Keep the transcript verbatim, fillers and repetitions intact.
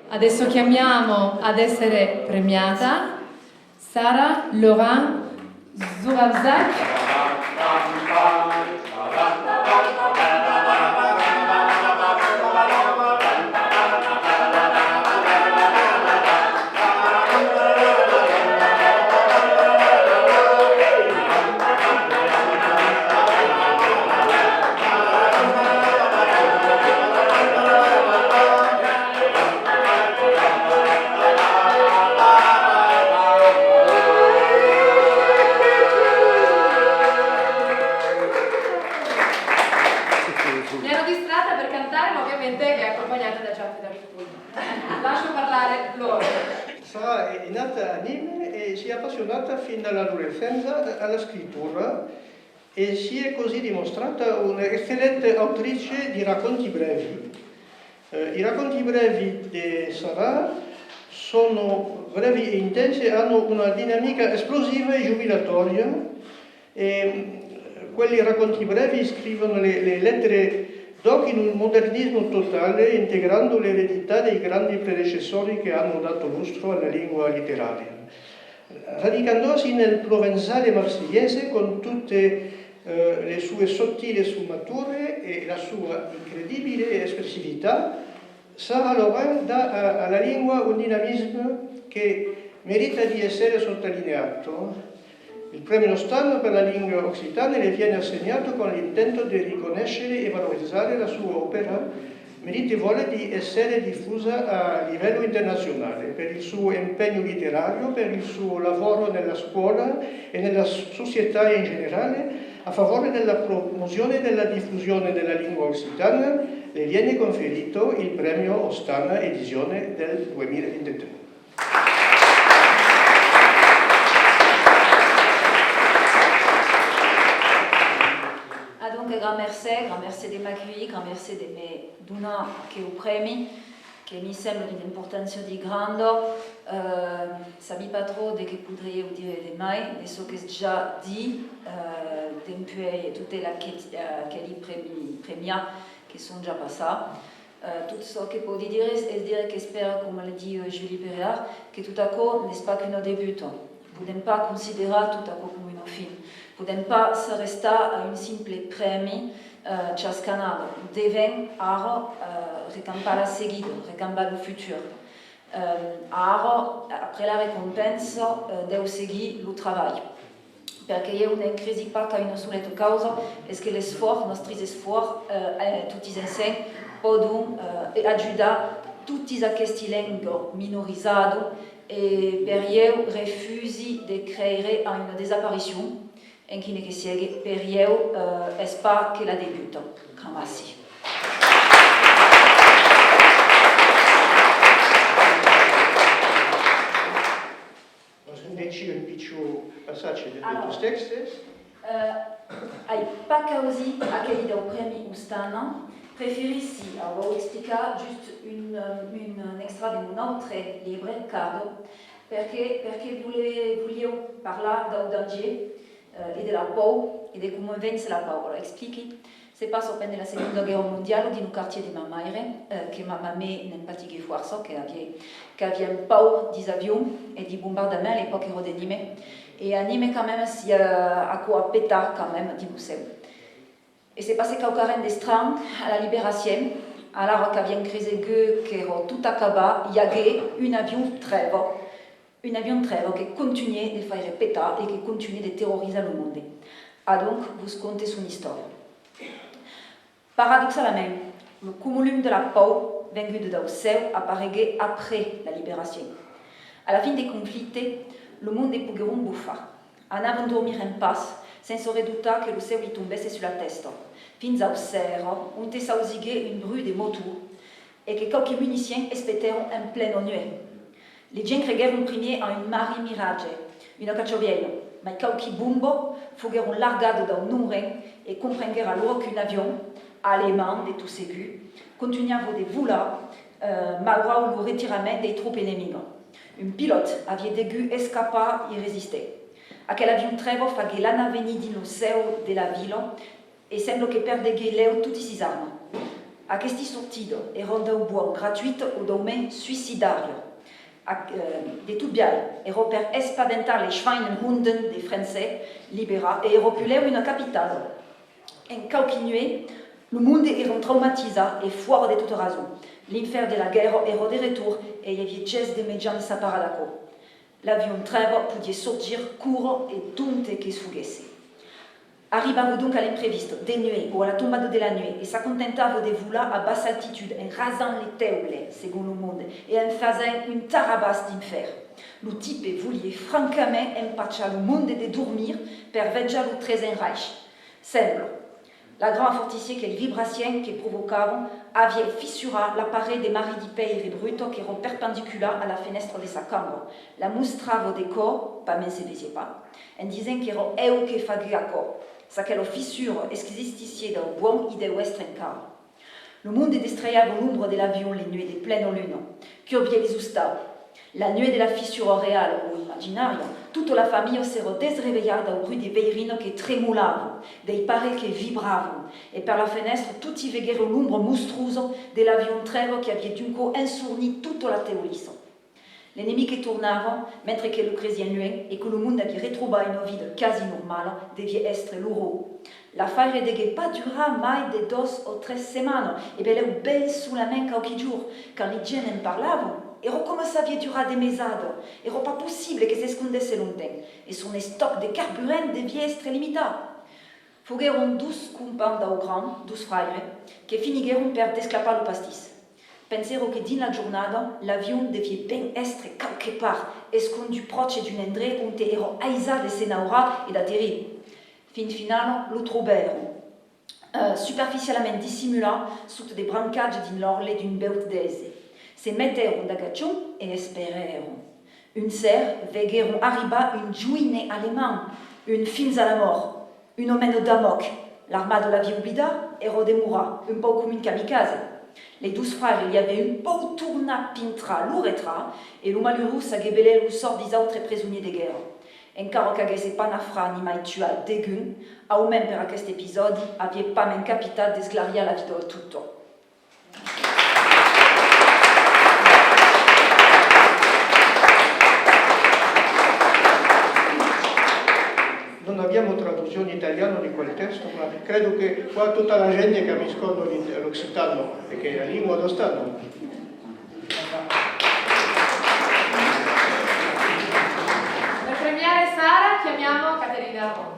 Adesso chiamiamo ad essere premiata Sara Laurent Zuravzak. Mi ero distratta per cantare, ma ovviamente è accompagnata da Giacomo David Pugno. Lascio parlare loro. Sara è, è nata a Nîmes e si è appassionata fin dall'adolescenza alla scrittura e si è così dimostrata un'eccellente autrice di racconti brevi. Eh, i racconti brevi di Sara sono brevi e intensi, hanno una dinamica esplosiva e giubilatoria. E, mm, quelli racconti brevi scrivono le, le lettere d'oc in un modernismo totale, integrando l'eredità dei grandi predecessori che hanno dato lustro alla lingua letteraria. Radicandosi nel provenzale marsigliese con tutte, eh, le sue sottili sfumature e la sua incredibile espressività, Sara Laurent dà a, alla lingua un dinamismo che merita di essere sottolineato. Il premio Ostan per la lingua occitana le viene assegnato con l'intento di riconoscere e valorizzare la sua opera, meritevole di essere diffusa a livello internazionale, per il suo impegno letterario, per il suo lavoro nella scuola e nella s-, società in generale, a favore della promozione e della diffusione della lingua occitana, le viene conferito il premio Ostana edizione del duemilavintitré. Adonc, gran mercé, gran mercé de m'aculhir, gran mercé de me donar aqueu prèmi, que mi sembla d'una importància de granda. Eh, sabi pas tròp de qué podriáu dire de mai, de çò qu'es ja dit, eh, dempuèi totes aqueli, eh, aqueli prèmi-, premiats que son ja passats. Eh, tot çò que pòdi dire es, es dire qu'espèri, coma le ditz, eh, Julie Perard, que tot aquò n'es pas qu'una debuta. Podèm pas considerar tot aquò coma una fin. Podèm pas s'arrestar a un simple prèmi, eh, chasca annada. Devèm ara, eh, recampar la seguida, recampar lo futur. Eh, ara, après la recompensa, eh, deu seguir lo trabalh. Perque ieu ne'n cresi pas qu'a una soleta causa, es que l'esfòrç, nòstris esfòrç, eh, eh, totis ensems, pòdon, eh, ajudar totis aquesti lengas minorizadas, e per ieu refusi de creire a una desaparicion, enquina que siegue, per ieu, eh, es pas que la debuta, cramàssi. Vos legèri un pichon passatge de, de, deus tèxtes. Eh, ai pas causit aqueli dau prèmi Ostana, preferissi, eh, vau explicar just un, un, un extrach de mon autre libre, Cardo, perque, perque vole-, voliáu parlar dau danger, eh, e de la paur, e de coma vencer la paur. Alòrs, expliqui. Se passa pendent la Segonda Guèrra Mondiala dins lo quartièr de ma maire, eh, que ma mamè ne'n patiguèt fòrça, que aviá, qu'aviam paur dis avions e dis bombardaments, a l'epòca èra de Nimes. E a Nimes quand même, si, eh, aquò a petat quand même dins lo cèu. E se passèt quauquarren d'estranh a la Liberacion, alara qu'aviam cresegut qu'èra tot acabat, i aguèt un avion Trèva, un avion Trèva que contunhèt de faire petar e que contunhèt de terrorizar lo monde. Adonc, vos conte son istòria. Paradoxalament, lo cumulum de la paur venguda dau cèu apareguèt après la Liberacion. A la fin dei conflictes, lo monde poguèron bufar. Anavan dormir en patz, sense redobtar que lo cèu li tombèsse sus la tèsta, fins au ser, onte s'ausiguèt un bruch de motor e que quauqui municiens espetèron en plena nuèch. Li gents creguèron primièr a un marrit miratge, una cachavièlha, mai quauqui bombas foguèron largadas dau nonron e comprenguèt alora qu'un avion, alemand de tot segur, contunhava de volar, eh, maurau lo retirament dei tropas enemigas. Un pilòt aviá degut escapar e resistir. Aquel avion Trèva faguèt l'anar-venir dins lo cèu de la vila e sembla que perdeguèt lèu totis sis armas. Aqueste sortida èra dau bòn gratuita o dau mens suicidària. Ac-, eh, de tot biais, èra per espaventar les Schweinehunden de francés liberats e èra puslèu una capitala. En quauqui nuèch, lo monde èra traumatizat e fòra de tota rason. L'infèrn de la guèrra èra de retorn e i aviá ges de mejans s'aparar d'aquò. L'avion Trèva podiá sorgir, córrer e d'onte que's foguèsse. Arribava donc a l'imprevist, de nuèch o a la tombada de la nuèch, e s'acontentava de volar a bassa altitud en rasant le teules, segon lo monde, e en fasent un tarabàs d'infèrn. Lo tipe voliá francament empachar lo monde de dormir per vejar lo Tresen Reich. Sembla. La grana fortícia que li vibraciens que provocavan aviá fissurat la paret de marridi pèire bruta qu'èra perpendicular a la fenèstra de sa cambra. La mostrava de còr, pasmens se vesiá pas, en disent qu'èra eu que faguèt aquò. S'aquela fissura existissiá dau bòn, i deu èstre encara. Lo monde destralhava l'ombra de l'avion le nuèch de plena luna. Curbiá les ostaus. La nuèch de la fissura reala o imaginària, tota la familha s'èra desrevelhada au brut de veirina que tremolava, dei parets que vibravan, e per la fenèstra toti veguèron l'ombra mostrosa de l'avion Trèva qu'aviá d'un còp ensurnit tota la teulissa. L'enemic que tornava, mentre que lo cresiam luènh e que lo monde aviá retrobat una vida quasi normala, deviá èstre l'orror. L'afaire deguèt pas durar mai de doas o tres setmanas, e benlèu ben solament quauqui jorns, quand li gents en parlavan. Èra coma s'aviá durat de mesadas, èra pas possible que s'escondèsse longtemps, e son estòc de carburant deviá èstre limitat. Foguèron dos companhs dau grand, dos fraires, que finiguèron per desclapar lo pastís. Pensèron que dins la jornada, l'avion deviá ben èstre quauque part, escondut pròche d'un endrech onte èra aisat de s'enaurar e d'aterrir. Fin finala, lo trobèron, eh, superficialament dissimulat sota de brancatges dins l'òrle d'un bèut d'èse. Se metèron d'agachon e esperèron. Un ser, veguèron arribar un joine alemand, un fins a la mòrt, un òme d'amòc. L'armada l'aviá oblidat, èra demorat, un pauc coma un kamikaze. Lei dos fraires li avián un pauc tornat pintrar lo retrat e lo malurós saguèt benlèu lo sòrt deis autres presoniers de guèrra. Encara qu'aguèsse pas nafrat ni mai tuat degun, au mens per aqueste episòdi, aviá pasmens capitat d'esclariar la vida tota. Non abbiamo traduzione italiana di quel testo, ma credo che qua tutta la gente capiscono l'it-, l'occitano, perché è la lingua d'ostano. Per premiare Sara chiamiamo Caterina Ramonda.